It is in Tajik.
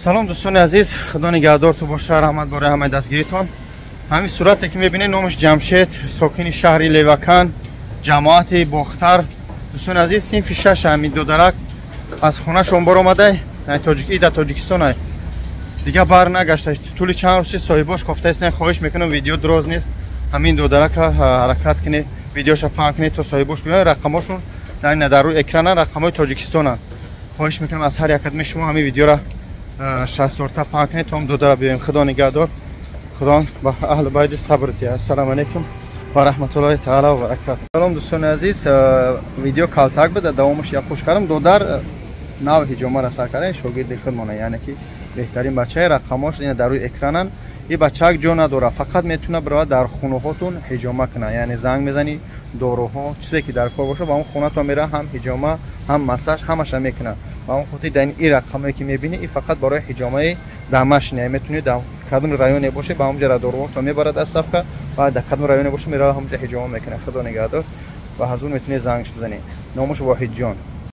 Салом, дӯстони азиз, худо нигаҳдорту боша, раҳмат бораи ҳамаи дастгиритон. Ҳамин сурате ки мебинед, номаш Ҷамшед, сокини шаҳри Левакан, ҷамоати Бохтар. Дӯстони азиз, синфи шаш. Ҳамин додарак аз хонашон баромада, дар Тоҷикистон дига бар нагашта. Тӯли чанд рӯз соҳибош кофтааст. Не, хоҳиш мекунам, видео дроз нест, ҳамин додарака ҳаракат кунед, видеоша паҳн кунед, то соҳибош биёяд. Рақамошон дар рӯи экрана, рақамҳои Тоҷикистонанд. Хоҳиш мекунам аз ҳар якадми шумо, ҳамин видеора шастдорта паҳн кунед, то ҳам додара биёем. Худо нигаҳдор, худо ба аҳли байти сабр диҳад. Ассалому алайкум ва раҳматуллоҳи таала ва баракату. Салом, дӯстони азиз, видео калтак буда, давомаш як хуш кардам. Додар нав ҳиҷомара сар карда, шогирди худмона, яъне ки беҳтарин бачаи. Рақамош ина дар рӯи экрананд. И бачаак ҷо надора, фақат метавона бирава дар хонаҳотун ҳиҷома кунад. Яъне занг мезанӣ, доруҳо, чизе ки дар кор боша, ба он хонатон мера, ҳам ҳиҷома, ҳам массаж, ҳамаша мекунад. Ба он хотир дар ин рақамое ки мебинӣ, и фақат барои ҳиҷомаи дамашне. Метавонӣ дар кадом районе боше, ба ҳамҷа доруҳото мебарад, доставка, ва дар кадом районе боше, мерава, ҳамҷа ҳиҷома мекунад. Худо нигаҳдор ва ҳазур, метавонӣ зангш бизанӣ. Номаш Воҳидҷон.